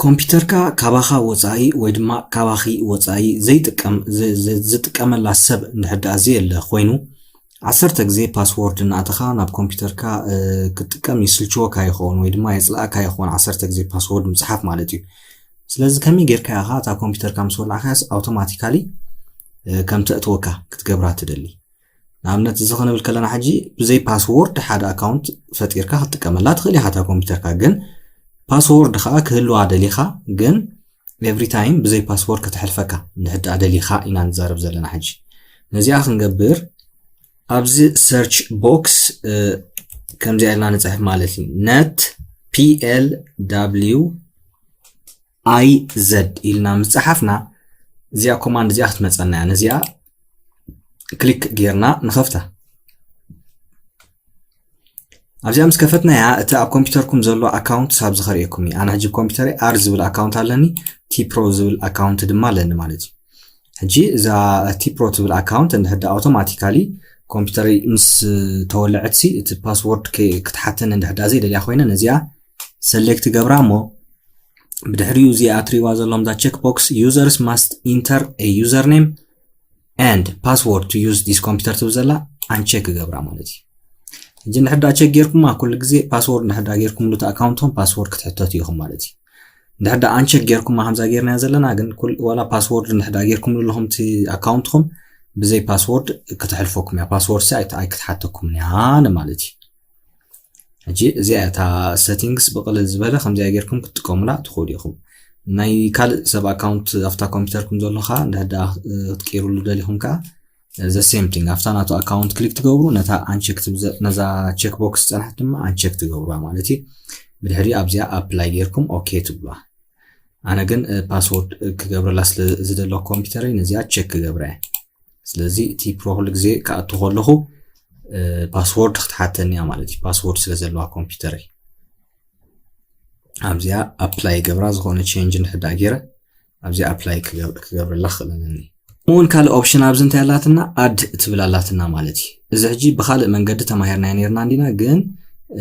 ኮምፒውተርካ ካባኻ ወፃኢ ወይ ድማ ካባኺ ወፃኢ ዘይጥቀም ዝ- ዝ- ዝጥቀመላ ሰብ እንድሕር ደኣ ዘየለ ኮይኑ፣ ዓሰርተ ግዜ ፓስዎርድ እናእተኻ ናብ ኮምፒውተርካ እ፣ ክትጥቀም ይስልችወካ ይኸውን ወይ ድማ የፅላእካ ይኸውን፣ ዓሰርተ ግዜ ፓስዎርድ ምፅሓፍ ማለት እዩ። ስለዚ ከመይ ጌርካ ኢኻ እታ ኮምፒውተርካ ምስ ወላዕካስ ኣውቶማቲካሊ ከም ተእትወካ ክትገብራ ትደሊ? ንኣብነት እዚ ክንብል ከለና ሕጂ ብዘይ ፓስዎርድ ሓደ ኣካውንት ፈጢርካ ክትጥቀመላ ትኽእል ኢኻ እታ ኮምፒውተርካ። ግን ፓስዎርድ ከዓ ክህልዋ ደሊኻ፣ ግን ኤቭሪ ታይም ብዘይ ፓስዎርድ ከተሕልፈካ እንድሕር ደኣ ደሊኻ ኢና ንዛረብ ዘለና። ሕጂ ነዚኣ ክንገብር ኣብዚ ሰርች ቦክስ ከምዚኣ ኢልና ንፅሕፍ ማለት እዩ። ነት ፒ ኤል ዳብሊው ኣይ ዘድ ኢልና ምስ ፀሓፍና እዚኣ ኮማንድ እዚኣ ክትመፀና እያ። ነዚኣ ክሊክ ጌርና ንኸፍታ። ኣብዚኣ ምስ ከፈትናያ እቲ ኣብ ኮምፒውተርኩም ዘሎ ኣካውንት ሳብ ዝኸርእየኩም እዩ። ኣነ ሕጂ ኮምፒውተር ኣር ዝብል ኣካውንት ኣለኒ፣ ቲፕሮ ዝብል ኣካውንት ድማ ኣለኒ ማለት እዩ። ሕጂ እዛ ቲፕሮ ትብል ኣካውንት እንድሕር ኣውቶማቲካሊ ኮምፒውተር ምስ ተወለዐትሲ እቲ ፓስወርድ ክትሓተኒ እንድሕር ዘይደልያ ኮይነ ነዚኣ ሰሌክት ገብራ እሞ ብድሕሪኡ እዚኣ ትሪእዋ ዘለኹም እዛ ቸክ ቦክስ users must enter a username and password to use this computer ትብል ዘላ ኣንቸክ ገብራ ማለት እዩ። ሕጂ እንድሕር ዳ ቸክ ጌርኩማ ኩሉ ግዜ ፓስወርድ እንድሕር ዳ ጌርኩምሉ እቲ ኣካውንትኩም ፓስወርድ ክትሕተቱ ኢኹም ማለት እዩ። እንድሕር ዳ ኣንቸክ ጌርኩማ ከምዛ ጌርናያ ዘለና ግን ኩል- ዋላ ፓስወርድ እንድሕር ዳ ጌርኩምሉ ኣለኹም እቲ ኣካውንትኩም ብዘይ ፓስወርድ ክትሕልፈኩም እያ። ፓስወርድ ሲ ኣይት- ኣይክትሓተኩምን እያ ንማለት እዩ። ሕጂ እዚኣ እታ ሰቲንግስ ብቕልል ዝበለ ከምዚኣ ጌርኩም ክትጥቀሙላ ትኽእሉ ኢኹም። ናይ ካልእ ሰብ ኣካውንት ኣብታ ኮምፒውተርኩም ዘሎ ከዓ እንድሕር ደኣ ክትቅይሩሉ ደሊኹም ከዓ the same thing ኣብታ ናቱ ኣካውንት ክሊክ ትገብሩ ነታ ኣንቸክ ነዛ ቸክ ቦክስ ዝፀንሐት ድማ ኣንቸክ ትገብሩዋ ማለት እዩ። ብድሕሪ ኣብዚኣ ኣፕላይ ጌርኩም ኦኬ ትብሉዋ። ኣነ ግን ፓስወርድ ክገብረላ ስለ ዝደለኩ ኮምፒውተረይ ነዚኣ ቸክ ክገብራ እየ። ስለዚ እቲ ፕሮ ኩሉ ግዜ ክኣቱ ከለኹ ፓስወርድ ክትሓተኒ እያ ማለት እዩ። ፓስወርድ ስለ ዘለዋ ኮምፒውተረይ ኣብዚኣ ኣፕላይ ገብራ ዝኾነ ቼንጅ እንድሕር ደኣ ገይረ ኣብዚኣ ኣፕላይ ክገብ- ክገብረላ ክኽእለኒ እውን ካልእ ኦፕሽን ኣብዚ እንታይ ኣላትና ኣድ ትብል ኣላትና ማለት እዩ። እዚ ሕጂ ብካልእ መንገዲ ተማሂርናዮ ነርና እንዲና ግን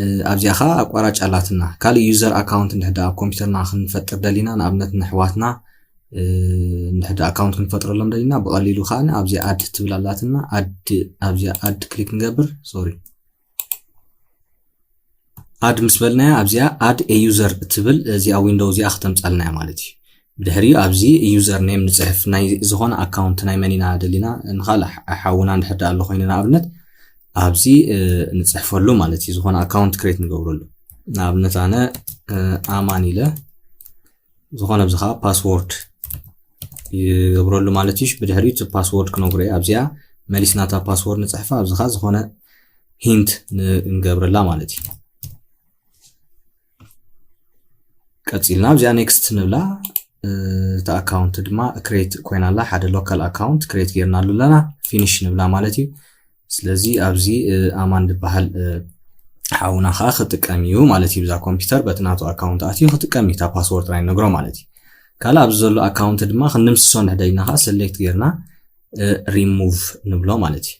እ፣ ኣብዚኣ ከዓ ኣቋራጭ ኣላትና ካልእ ዩዘር ኣካውንት እንድሕር ደኣ ኣብ ኮምፒውተርና ክንፈጥር ደሊና ንኣብነት ንሕዋትና እ፣ እንድሕር ደኣ ኣካውንት ክንፈጥረሎም ደሊና ብቐሊሉ ከዓ ኣብዚ ኣድ ትብል ኣላትና ኣድ ኣብዚኣ ኣድ ክሊክ ንገብር ሶሪ ኣድ ምስ በልናያ ኣብዚኣ ኣድ ኤ ዩዘር እትብል እዚኣ ዊንዶው እዚኣ ክተምፃልና እያ ማለት እዩ። ብድሕሪኡ ኣብዚ ዩዘር ኔም ንፅሕፍ ናይ ዝኾነ ኣካውንት ናይ መን ኢና ደሊና ንካልእ ሓ- ሓውና እንድሕር ደኣ ኣሎ ኮይኑ ንኣብነት ኣብዚ እ፣ ንፅሕፈሉ ማለት እዩ። ዝኾነ ኣካውንት ክሬት ንገብረሉ ንኣብነት ኣነ እ፣ ኣማን ኢለ ዝኾነ ኣብዚ ከዓ ፓስወርድ ይገብረሉ ማለት እዩ። ብድሕሪኡ እቲ ፓስወርድ ክነግሮ እዩ። ኣብዚኣ መሊስና እታ ፓስወርድ ንፅሕፋ ኣብዚ ከዓ ዝኾነ ሂንት ንገብረላ ማለት እዩ። ቀፂልና ኣብዚኣ ኔክስት ንብላ እታ ኣካውንት ድማ ክሬት ኮይና ኣላ ሓደ ሎካል ኣካውንት ክሬት ጌርናሉ ኣለና ፊኒሽ ንብላ ማለት እዩ። ስለዚ ኣብዚ ኣማን ዝበሃል ሓውና ከዓ ክጥቀም እዩ ማለት እዩ። ብዛ ኮምፒውተር በቲ ናቱ ኣካውንት ኣትዩ ክጥቀም እዩ እታ ፓስወርድ ናይ ነግሮ ማለት እዩ። ካልእ ኣብዚ ዘሎ ኣካውንት ድማ ክንድምስሶ እንድሕደልና ከዓ ሰሌክት ጌርና ሪሙቭ ንብሎ ማለት እዩ።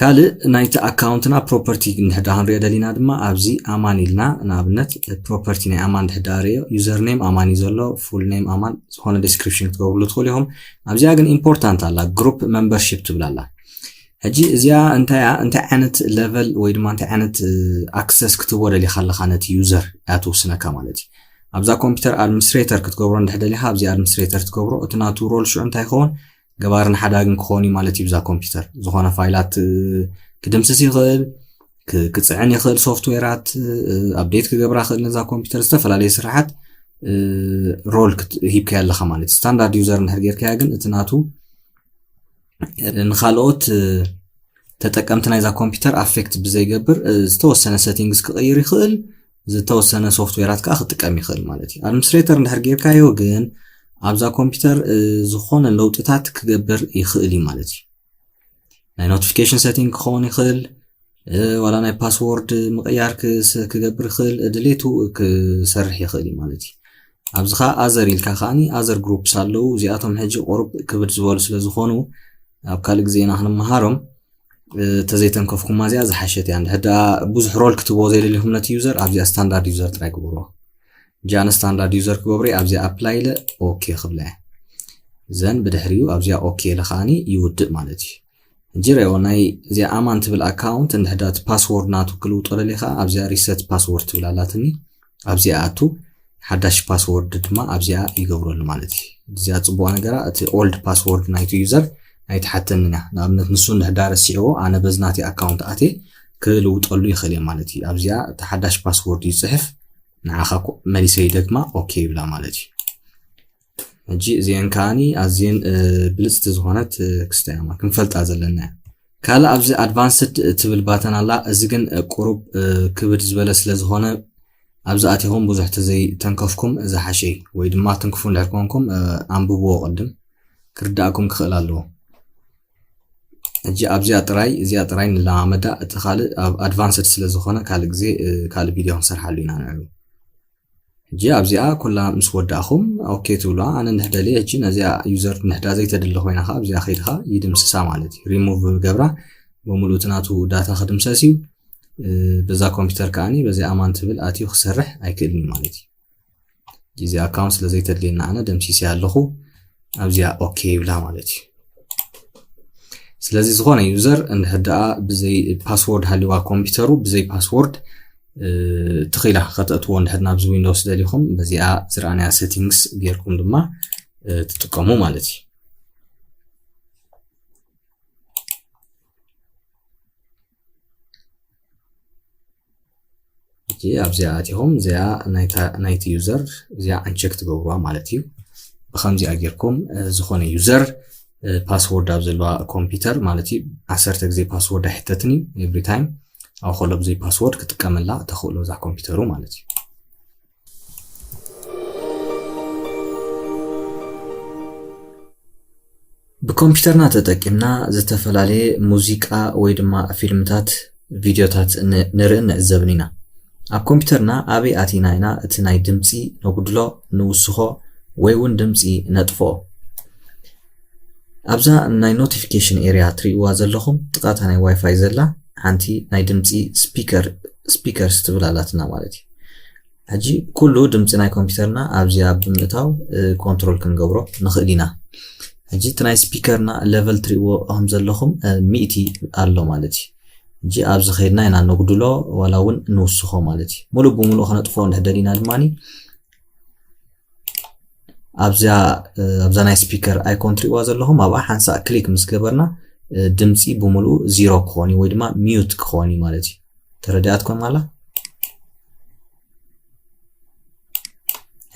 ካልእ ናይቲ ኣካውንትና ፕሮፐርቲ እንድሕዳ ክንሪኦ ደሊና ድማ ኣብዚ ኣማን ኢልና ንኣብነት ፕሮፐርቲ ናይ ኣማን እንድሕዳ ሪኦ ዩዘር ኔም ኣማን እዩ ዘሎ ፉል ኔም ኣማን ዝኾነ ዲስክሪፕሽን ክትገብርሉ ትኽእሉ ኢኹም። ኣብዚኣ ግን ኢምፖርታንት ኣላ ግሩፕ መምበርሺፕ ትብል ኣላ። ሕጂ እዚኣ እንታይ እያ እንታይ ዓይነት ለቨል ወይ ድማ እንታይ ዓይነት ኣክሰስ ክትቦ ደሊኻ ኣለኻ ነቲ ዩዘር እያ ትውስነካ ማለት እዩ። ኣብዛ ኮምፒውተር ኣድሚኒስትሬተር ክትገብሮ እንድሕ ደሊኻ ኣብዚ ኣድሚኒስትሬተር ትገብሮ እቲ ናቱ ሮል ሽዑ እንታይ ይኸውን ገባርን ሓዳግን ክኾን እዩ ማለት እዩ። ብዛ ኮምፒውተር ዝኾነ ፋይላት ክድምስስ ይኽእል፣ ክፅዕን ይኽእል፣ ሶፍትዌራት ኣፕዴት ክገብራ ይኽእል፣ ነዛ ኮምፒውተር ዝተፈላለዩ ስራሓት ሮል ሂብካያ ኣለኻ ማለት እዩ። ስታንዳርድ ዩዘር እንድሕር ጌርካያ ግን እቲ ናቱ ንካልኦት ተጠቀምቲ ናይዛ ኮምፒውተር ኣፌክት ብዘይገብር ዝተወሰነ ሴቲንግስ ክቕይር ይኽእል፣ ዝተወሰነ ሶፍትዌራት ከዓ ክጥቀም ይኽእል ማለት እዩ። ኣድሚኒስትሬተር እንድሕር ጌርካዮ ግን ኣብዛ ኮምፒውተር ዝኾነ ለውጥታት ክገብር ይኽእል እዩ ማለት እዩ። ናይ ኖቲፊኬሽን ሴቲንግ ክኸውን ይኽእል፣ ዋላ ናይ ፓስወርድ ምቕያር ክገብር ይኽእል፣ ድሌቱ ክሰርሕ ይኽእል እዩ ማለት እዩ። ኣብዚ ከዓ ኣዘር ኢልካ ከዓኒ ኣዘር ግሩፕስ ኣለዉ። እዚኣቶም ሕጂ ቁሩብ ክብድ ዝበሉ ስለ ዝኾኑ ኣብ ካልእ ግዜ ኢና ክንመሃሮም። ተዘይተንከፍኩማ እዚኣ ዝሓሸት እያ። እንድሕር ደኣ ብዙሕ ሮል ክትቦ ዘይደሊኹም ነቲ ዩዘር ኣብዚኣ ስታንዳርድ ዩዘር ጥራይ ግበርዎ። ጃን ስታንዳርድ ዩዘር ክገብሮ ኣብዚኣ ኣፕላይ ኢለ ኦኬ ክብላ እየ። ዘን ብድሕሪኡ ኣብዚኣ ኦኬ ኢለ ከዓኒ ይውድእ ማለት እዩ። ሕጂ ርኦ ናይ እዚኣ ኣማን ትብል ኣካውንት እንድሕዳ እቲ ፓስወርድ ናቱ ክልውጦ ደሊኻ ኣብዚኣ ሪሰት ፓስወርድ ትብል ኣላትኒ ኣብዚኣ ኣቱ ሓዳሽ ፓስወርድ ድማ ኣብዚኣ ይገብረሉ ማለት እዩ። እዚኣ ጽቡቕ ነገራ እቲ ኦልድ ፓስወርድ ናይቲ ዩዘር ኣይትሓተንን እያ። ንኣብነት ንሱ እንድሕዳ ረሲዕዎ ኣነ በዚ ናተይ ኣካውንት ኣትየ ክልውጠሉ ይኽእል እየ ማለት እዩ። ኣብዚኣ እቲ ሓዳሽ ፓስወርድ ይጽሕፍ ንዓኻ ኮ- መሊሰ ይደግማ ኦኬ ይብላ ማለት እዩ። ሕጂ እዚአን ከዓኒ ኣዝየን ብልፅቲ ዝኾነት ክስታያማ ክንፈልጣ ዘለና እያ። ካልእ ኣብዚ ኣድቫንስድ ትብል ባተን ኣላ። እዚ ግን ቁሩብ ክብድ ዝበለ ስለ ዝኾነ ኣብዚ ኣቲኹም ብዙሕ ተዘይተንከፍኩም ዝሓሸ እዩ። ወይ ድማ ትንክፉ እንድሕር ኮንኩም ኣንብብዎ ቅድም ክርዳእኩም ክኽእል ኣለዎ። ሕጂ ኣብዚኣ ጥራይ እዚኣ ጥራይ ንለማመዳ። እቲ ካልእ ኣብ ኣድቫንስድ ስለ ዝኾነ ካልእ ግዜ ካልእ ቪድዮ ክንሰርሓሉ ኢና ንዕኡ። ሕጂ ኣብዚኣ ኩላ ምስ ወዳእኹም ኦኬ ትብሉዋ። ኣነ እንድሕደሊ ሕጂ ነዚኣ ዩዘር እንድሕዳ ዘይተድሊ ኮይና ከዓ ኣብዚኣ ከይድኻ ይድምስሳ ማለት እዩ። ሪሙቭ ገብራ ብምሉእ እቲ ናቱ ዳታ ክድምሰስ እዩ። በዛ ኮምፒውተር ከዓኒ በዚ ኣማን ትብል ኣትዩ ክሰርሕ ኣይክእልን እዩ ማለት እዩ። እዚ ኣካውንት ስለ ዘይተድልየና ኣነ ደምሲሰያ ኣለኹ። ኣብዚኣ ኦኬ ይብላ ማለት እዩ። ስለዚ ዝኾነ ዩዘር እንድሕር ደኣ ብዘይ ፓስወርድ ሃልዋ ኮምፒውተሩ ብዘይ ፓስወርድ ትኽኢላ ከተእትዎ እንድሕር ናብዚ ዊንዶውስ ደሊኹም በዚኣ ዝረኣናያ ሴቲንግስ ጌርኩም ድማ ትጥቀሙ ማለት እዩ። ኣብዚኣ ኣቲኹም እዚኣ ናይቲ ዩዘር እዚኣ ኣንቸክ ትገብርዋ ማለት እዩ። ብከምዚኣ ጌርኩም ዝኾነ ዩዘር ፓስወርድ ኣብ ዘለዋ ኮምፒውተር ማለት እዩ ዓሰርተ ግዜ ፓስወርድ ኣይሕተትን እዩ። ኤቭሪ ታይም ኣብ ከሎ ብዘይ ፓስወርድ ክጥቀመላ ተኽእሎ እዛ ኮምፒውተሩ ማለት እዩ። ብኮምፒውተርና ተጠቂምና ዝተፈላለየ ሙዚቃ ወይ ድማ ፊልምታት፣ ቪድዮታት ንርእን ንዕዘብን ኢና። ኣብ ኮምፒውተርና ኣበይ ኣቲና ኢና እቲ ናይ ድምፂ ነጉድሎ፣ ንውስኾ ወይ እውን ድምፂ ነጥፍኦ? ኣብዛ ናይ ኖቲፊኬሽን ኤርያ ትርእይዋ ዘለኹም ጥቓታ ናይ ዋይፋይ ዘላ ሓንቲ ናይ ድምፂ ስፒከር፣ ስፒከርስ ትብል ኣላትና ማለት እዩ። ሕጂ ኩሉ ድምፂ ናይ ኮምፒውተርና ኣብዚኣ ብምእታው ኮንትሮል ክንገብሮ ንኽእል ኢና። ሕጂ እቲ ናይ ስፒከርና ለቨል ትርእይዎ ከም ዘለኹም ሚእቲ ኣሎ ማለት እዩ። ሕጂ ኣብዚ ከይድና ኢና ነጉድሎ ዋላ እውን ንውስኾ ማለት እዩ። ሙሉእ ብሙሉእ ክነጥፍኦ እንድሕር ደሊና ድማ ኣብዛ ኣብዛ ናይ ስፒከር ኣይኮን ትርእይዋ ዘለኹም ኣብኣ ሓንሳእ ክሊክ ምስ ገበርና ድምፂ ብሙሉእ ዚሮ ክኾን እዩ ወይ ድማ ሚዩት ክኾን እዩ ማለት እዩ። ተረዲኣትኩም ኣላ?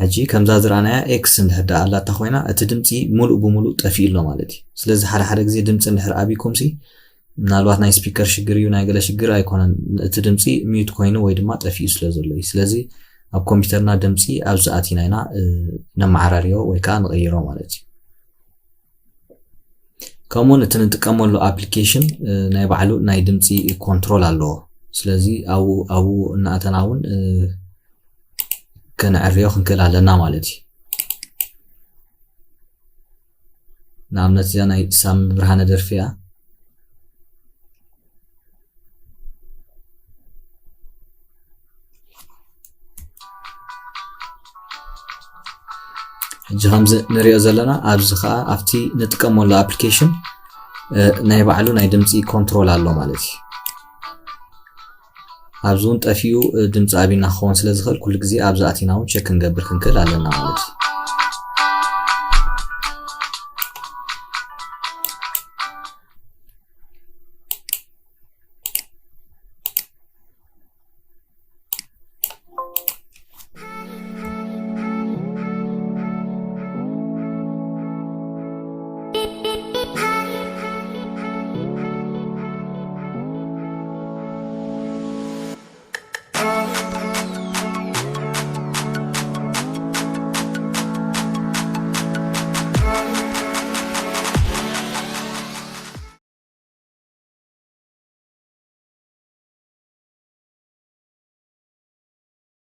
ሕጂ ከምዛ ዝረኣናያ ኤክስ እንድሕር ደኣ ኣላታ ኮይና እቲ ድምፂ ሙሉእ ብሙሉእ ጠፊኡ ኣሎ ማለት እዩ። ስለዚ ሓደ ሓደ ግዜ ድምፂ እንድሕር ኣቢኩም ሲ ምናልባት ናይ ስፒከር ሽግር እዩ ናይ ገለ ሽግር ኣይኮነን፣ እቲ ድምፂ ሚዩት ኮይኑ ወይ ድማ ጠፊኡ ስለ ዘሎ እዩ። ስለዚ ኣብ ኮምፒውተርና ድምፂ ኣብዚ ኣቲና ኢና ነመዓራርዮ ወይ ከዓ ንቕይሮ ማለት እዩ። ከምኡውን እቲ ንጥቀመሉ ኣፕሊኬሽን ናይ ባዕሉ ናይ ድምፂ ኮንትሮል ኣለዎ። ስለዚ ኣብኡ እናኣተና እውን ከነዕርዮ ክንክእል ኣለና ማለት እዩ። ንኣብነት እዚኣ ናይ ሳሚ ብርሃነ ደርፊ እያ። ሕጂ ከምዚ ንሪኦ ዘለና ኣብዚ ከዓ ኣብቲ ንጥቀመሉ ኣፕሊኬሽን ናይ ባዕሉ ናይ ድምፂ ኮንትሮል ኣሎ ማለት እዩ። ኣብዚ እውን ጠፊኡ ድምፂ ኣቢና ክኸውን ስለ ዝኽእል ኩሉ ግዜ ኣብዚ ኣቲና እውን ቸክ ክንገብር ክንክእል ኣለና ማለት እዩ።